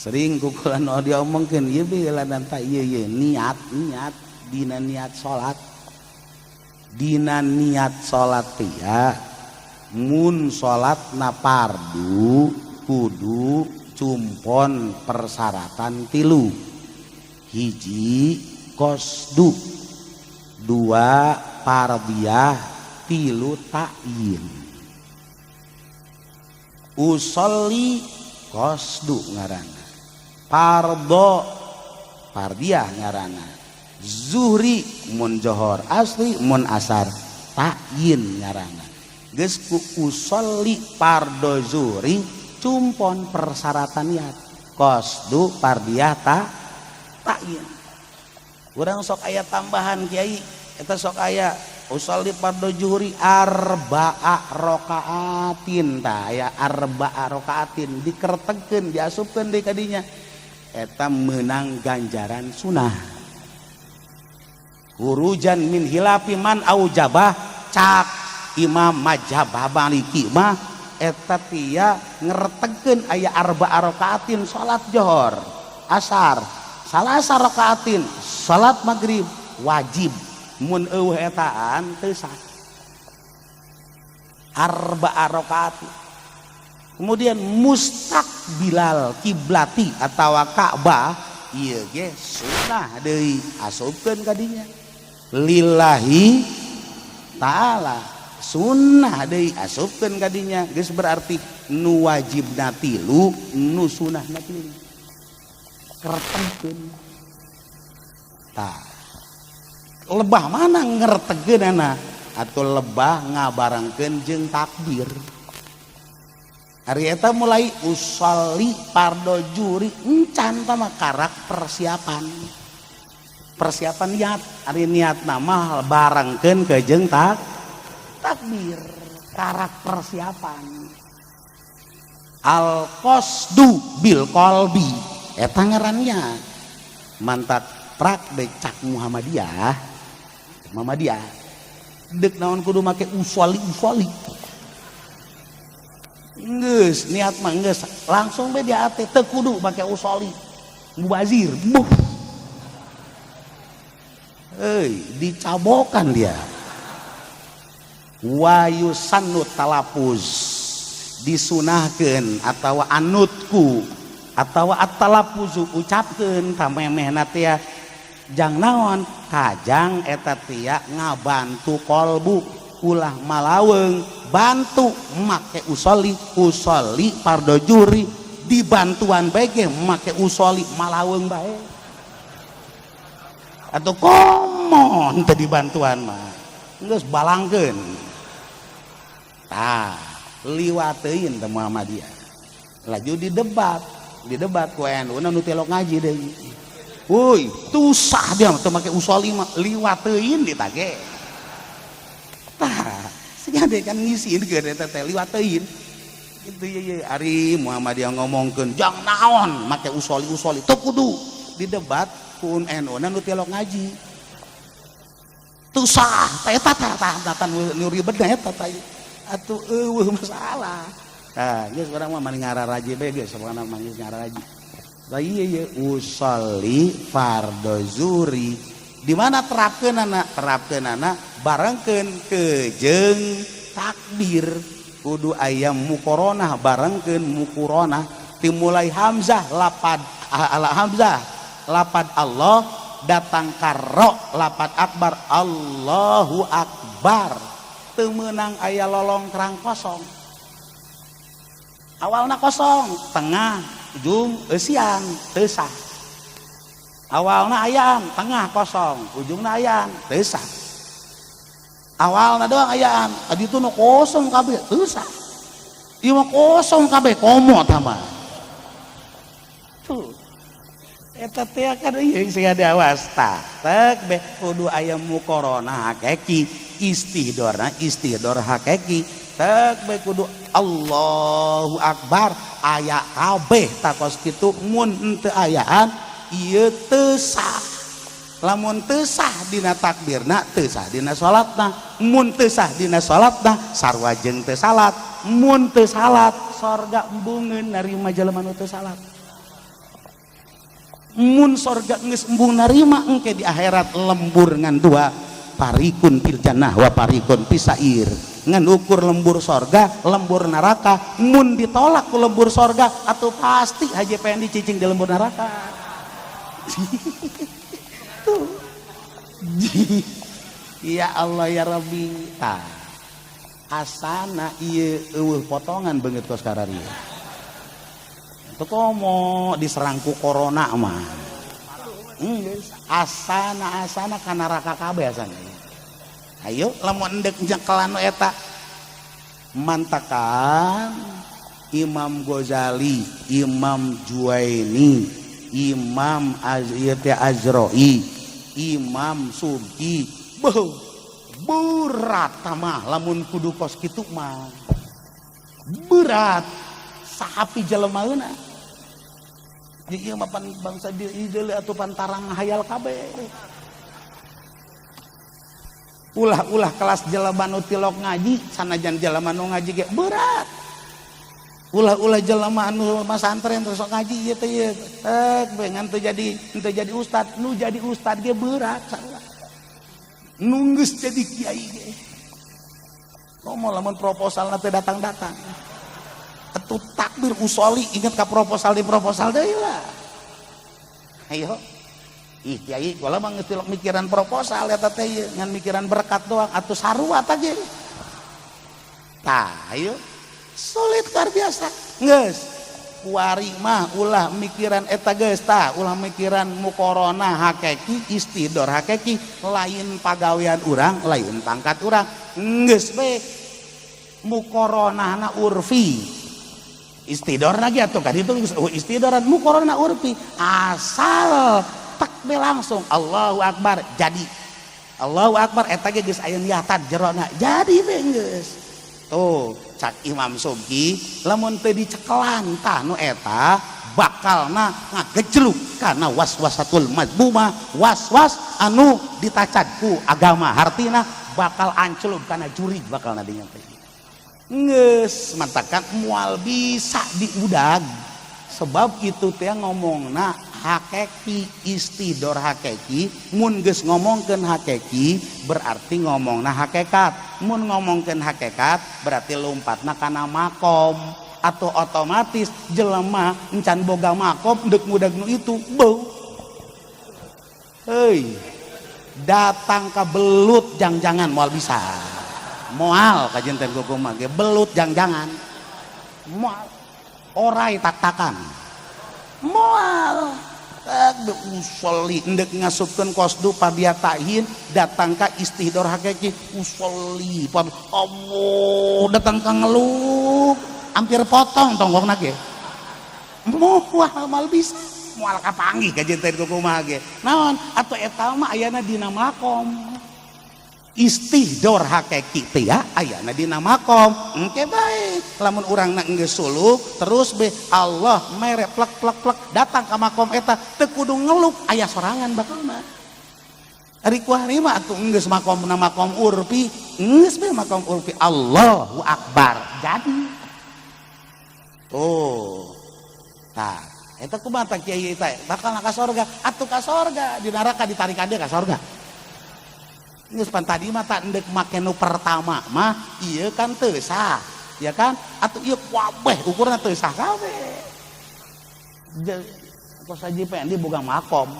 Sering ku kula nu diomongkeun ieu beulan tah ieu ieu niat niat dina niat salat, dina niat salat tia mun salat na fardu kudu cumpon persyaratan tilu: hiji, qosdu, dua, fardiyah, tilu, ta'yin. Usolli qosdu ngaranna, fardo fardiyah ngaranna, zuhri mun johor, asri mun asar ta'yin ngaranna. Geus ku usolli fardo zuhri cumpon persyaratan niat qosdu, fardiyah, ta'yin. Urang sok aya tambahan, kiai, eta sok aya usolli fardo zuhri arba'a rokaatin. Tah, aya arba'a rokaatin dikertegkeun, diasupkeun deui kadinya, eta menang ganjaran sunah hurujan min khilafi man aujabah. Cak imam mazhab Maliki mah eta tia ngertegkeun aya arba'a rokaatin salat johor, asar, salasa rokaatin salat maghrib wajib. Mun euweuh etaan teu sah arba'a rakaat. Kemudian mustaqbilal kiblati atawa Ka'bah, ieu ge sunah deui, asupkeun ka dinya. Lillahi ta'ala sunnah deui, asupkeun ka dinya. Geus berarti nu wajibna tilu, nu sunahna tilu, kertegkeun. Tah, lebah mana ngertegeunana atau lebah ngabarengkeun jeung takbir. Ari eta mulai usolli fardo zuhri encan tama karak persiapan, persiapan niat. Ari niat nama barengkeun ke jeung takbir, karak persiapan. Al qasdu bil qalbi eta ngarannya. Mantak prak becak Muhammadiyah, Muhammadiyah dek naon kudu make usolli usolli? Geus niat mah geus langsung be dia teh, teu kudu make usolli. Mubazir buh euy, dicabokan dia. Wa yusannu talafuz, disunahkeun atawa anutku atawa at-talaffuzu ucapkeun tamemehna teh jang naon? Kajang eta tia ngabantu kolbu ulah malaweung. Bantu make usolli usolli fardo zuhri, dibantuan bae ge make usolli malaweung bae atau komon teu dibantuan mah geus balangkeun. Tah, liwatein teh Muhammadiyah laju didebat, didebat ku NU nu tilok ngaji deui. Woi, tusah dia teu make usolli mah, liwatein ditage. Tah, sehingga dia kan ngisiin ke eta teh liwatein. Itu ye ye ari Muhammadiyah ngomongkeun jang naon make usolli usolli, teu kudu, didebat ku NU nu tilok ngaji. Tusah, tah eta tah tah tah nu ribet eta tah. Atuh eueuh masalah. Tah, geus urang mah mani ngararaji bae geus, pokona mah geus ngararaji. Lah iya iya usolli fardo zuhri di mana terapkeunana? Terapkeunana barengkeun ke jeung takbir, kudu aya mukoronah, barengkeun mukoronah dimulai hamzah lapad ala hamzah lapad Allah datang karo lapad akbar, Allahu akbar. Teu meunang aya lolongkrang kosong. Awalna kosong, tengah, ujung eusian, teu sah. Awalna ayaan, tengah kosong, ujungna ayaan, teu sah. Awalna doang ayaan, tadi itu nu kosong kabeh, teu sah. Ieu mah kosong kabeh, komo tah mah. Tuh eta teh kan ieu sing diawas. Tah, tek be kudu aya mukorona hakiki, istihdorna istihdor hakiki. Tek be kudu Allahu akbar aya kabeh takos kitu. Mun henteu ayaan ieu teu sah. Lamun teu sah dina takbirna, teu sah dina salatna. Mun teu sah dina salatna, sarua jeung teu salat. Mun teu salat, sorga embungeun narima jelema nu teu salat. Mun sorga geus embung narima, engke di akhirat lembur ngan dua, fariqun fil jannah wa fariqun fis sair. Ngan ukur lembur sorga, lembur neraka. Mun ditolak ku lembur sorga, atau pasti Haji Pendi cicing di lembur neraka. Tuh, ya Allah ya Rabbi. Tah, asana ieu eueuh potongan beungeut kos kararieu. Teu komo diserang ku corona mah. Geus asana asana ka neraka kabeh asana. Ayo, lamun endek nyekelan eta mantakan Imam Ghazali, Imam Juwaini, Imam ieu teh Azra'i, Imam Subki, beuh, berat mah lamun kudu kos kitu mah. Berat sahapi jelemaeuna. Ieu mah pan bangsa di ieu atuh pantarang hayal kabeh. Ulah-ulah kelas jelema nu tilok ngaji, sanajan jelema nu ngaji ge berat. Ulah-ulah jelema anu masantren terus sok ngaji ieu teh ieu. Tek we ngan teu jadi ustad, nu jadi ustad ge berat sarua. Nu geus jadi kiai ge. Komo lamun proposalna teu datang-datang. Atuh takbir usoli inget ka proposal di proposal deui lah. Ayo. Ih kiai, kula mah geus tilok mikiran proposal eta teh ieu, ngan mikiran berkat doang atuh sarua tah ge. Tah, ayo. Sulit luar biasa. Geus. Kuari mah ulah mikiran eta geus tah, ulah mikiran mukorona hakeki, istihdor hakeki, lain pagawean urang, lain pangkat urang. Geus we mukoronahna urfi. Istihdor lagi atuh kan itu geus istihdoran mukorona urfi, asal takbir langsung Allahu Akbar jadi. Allahu Akbar eta ge geus aya niatan jerona jadi we geus. Tuh cak Imam Subki lamun teu dicekelan tah nu eta bakalna ngagejluk karena waswasatul mazmumah, waswas anu ditacad ku agama, hartina bakal ancelub kana jurig bakal dinya teh. Geus matakan moal bisa diudag sebab itu teh ngomongna hakeki, istihdor hakeki. Mun geus ngomongkeun hakeki berarti ngomongna hakekat, mun ngomongkeun hakekat berarti lompatna kana makom, atau otomatis jelema encan boga makom deuk ngudag nu itu beuh. Heuy, datang ka belut jang-jangan moal bisa, moal kajanten kumaha ge belut jang-jangan moal, orai tak-takan moal. Usolli endek ngasupkeun qosdu pabiya ta'yin datang ka istihdor hakiki usolli Allah datang ka ngeluh hampir potong tonggongna ge moal mal bisa moal kapanggih kajanten kumaha ge naon atuh eta mah ayana dina makom istihdor hakiki teh ya ayana dina makom. Engke bae lamun urangna geus suluk terus be Allah mere plek plek plek datang ka makom eta teu kudu ngeluk aya sorangan bakalna. Ari kuari mah atuh geus makomna makom urfi, geus be makom urfi Allahu Akbar jadi. Tuh tah eta kumaha tah kiai eta bakal ka sorga atuh ka sorga di neraka ditarikan deui ka sorga. Geus pan tadi mah tak endek make nu pertama mah ieu kan teu sah ya kan atuh ieu kabeh ukurna teu sah kabeh. Kos Haji Pendi boga makom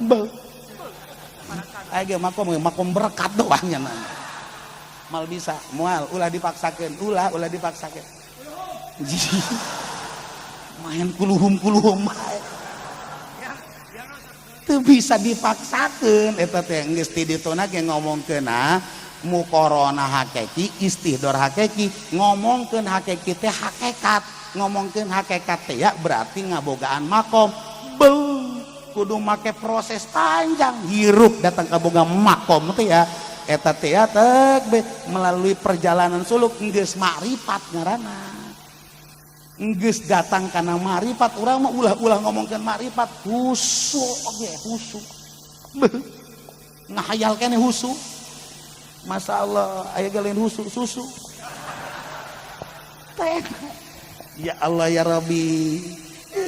beuh aya ge makom makom berkat doang nya mal bisa moal ulah dipaksakeun ulah ulah dipaksakeun main kuluhum kuluhum bae teu bisa dipaksakeun eta teh geus ti dituna ge ngomongkeunna mukorona hakeki istihdor hakeki ngomongkeun hakeki teh hakekat ngomongkeun hakekat teh ya berarti ngabogaan makom beuh kudu make proses panjang hirup datang ka boga makom teh ya eta teh ya tek be melalui perjalanan suluk geus makrifat ngaranna geus datang kana makrifat. Urang mah ulah-ulah ngomongkeun makrifat husu oge husu ngahayal keneh husu. Masya Allah aya ge lain husu susu teh. Ya Allah ya Rabbi.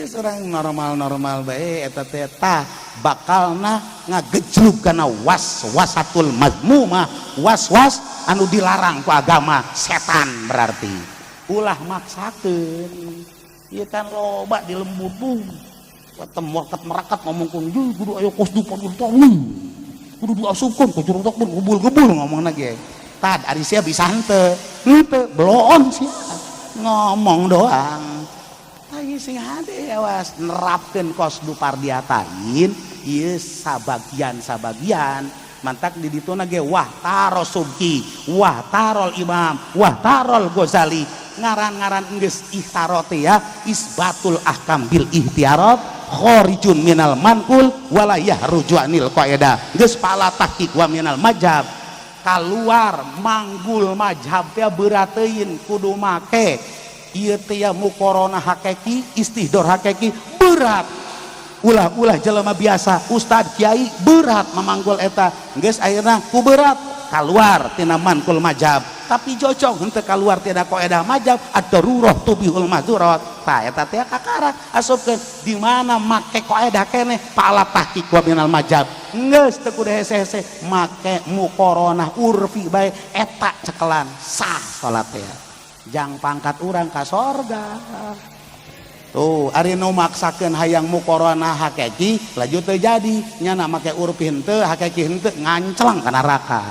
Geus urang normal-normal bae, eta teh tah bakalna ngagejlug kana was-wasatul mazmumah, was-was anu dilarang ku agama, setan berarti. Ulah maksakeun. Ieu kan loba di lembur tuh. Watet merakat ngomongkeun kudu aya qosdu fardiyataini. Kudu diasupkeun ku jurudakun gebul-gebul ngomongna ge. Tad ari sia bisa henteu? Henteu, bloon sia. Ngomong doang. Tah, sing hade, awas nerapkeun qosdu fardiyatain ieu sabagian-sabagian. Mantak di dituna ge wah taro Subki, wah tarol Imam, wah tarol Ghazali, ngaran-ngaran geus ikhtarot ya, isbatul ahkam bil ikhtiarat kharijun minal manqul wala yahruju anil qaedah. Geus pala tahqiq wa minal majhab, keluar manggul majhab teh berat teuing. Kudu make ieu teh ya, muqaronah hakiki, istihdor hakiki, berat. Ulah-ulah jelema biasa, ustad, kiai, berat memanggul eta. Geus ayeuna ku berat keluar tina manqul majhab, tapi jojong henteu keluar tina qaedah majhab, ad-darurah tubihul mahdurat. Tah, eta teh kakara asupkeun di mana make qaedah keneh, pala tahqiq wa minal majhab. Geus teu kudu hese-hese, make muqaronah urfi bae, eta cekelan sah salat teh, jang pangkat urang ka sorga. Tuh, ari nu maksakeun hayang muqaronah hakiki laju teu jadi, nyana make urfi henteu, hakiki henteu, nganclang ka neraka.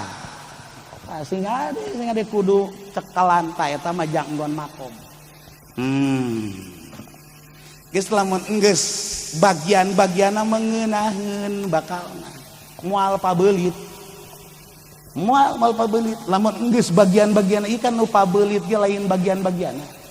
Tah, sing ade, sing ade, kudu cekelan. Ta eta mah jang nggon makom. Geus lamun enggeus bagian-bagianna mengenaheun, bakalna moal pabelit, moal moal pabelit. Lamun enggeus bagian-bagian ieu kan, nu pabelit ge lain bagian-bagianna.